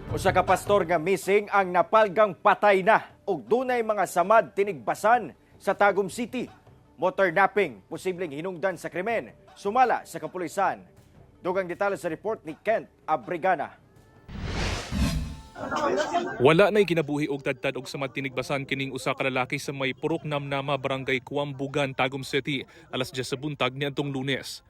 Usa ka pastor nga missing ang napalgang patay na ug dunay mga samad tinigbasan sa Tagum City. Motor napping, posibleng hinungdan sa krimen, sumala sa kapulisan. Dugang detalye sa report ni Kent Abrigana. Wala na'y kinabuhi og tadtad og samad tinigbasan kining usa ka lalaki sa may Purok Namnama, Barangay Kuambugan, Tagum City, alas 10 sa buntag niadtong Lunes.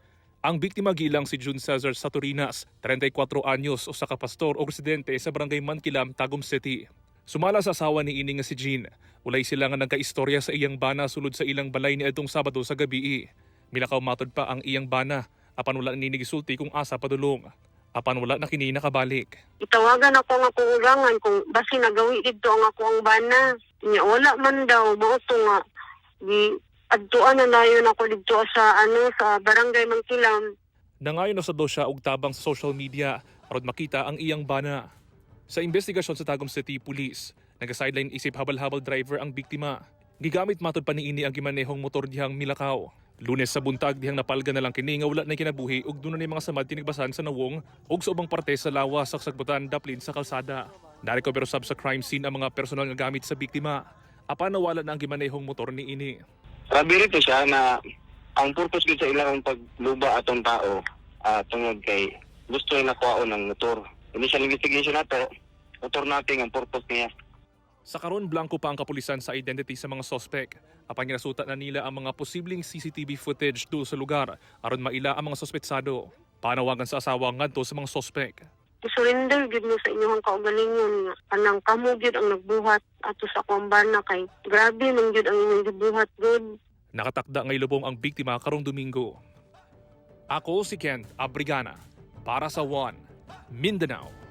Ang biktima gilang si June Cesar Saturinas, 34 anyos, usa ka pastor o residente sa Barangay Mankilam, Tagum City. Sumala sa asawa ni ini nga si Jean. Ulay sila nga nagkaistorya sa iyang bana sulod sa ilang balay niadtong Sabado sa gabi. Milakaw matod pa ang iyang bana apan wala ni gisulti kung asa padulong. Apan wala na kini nakabalik. Itawagan ako nga akong ugangan kung basi nagawi didto ang ako ang bana. Nya wala man daw, mao to nga gi adtuan na dayon ako didto sa ano, sa Barangay Mangkilam. Nangayon na sa daw siya og tabang sa social media aron makita ang iyang bana. Sa investigasyon sa Tagum City Police, naga-sideline isip habal-habal driver ang biktima. Gigamit matod pa niini ang gimanehong motor dihang milakaw. Lunes sa buntag dihang napalga na lang kini nga wala na kinabuhi ug duna ni mga samad tinigbasan sa nawong ug sa ubang parte sa lawas sa kasagbutan daplin sa kalsada. Narecover sab sa crime scene ang mga personal nga gamit sa biktima. Apan nawala na ang gimanehong motor niini. Sabi rito siya na ang purpose gud sa ilang pagluba atong tao tungod kay gusto nila kuhaon ng motor. Initial investigation nato, motor natin ang purpose niya. Sa karon, blanco pa ang kapulisan sa identity sa mga sospek. Apan ginasuta na nila ang mga posibleng CCTV footage doon sa lugar aron maila ang mga sospetsado. Panawagan sa asawa ngadto sa mga sospek. Surrender gyud mo sa inyong kaugalingon nga kanang kamo gyud ang nagbuhat ato sa akong bana kay grabe man gyud ang inyong gibuhat gud. Nakatakda ngay lubong ang biktima karong Domingo. Ako si Kent Abrigana para sa One Mindanao.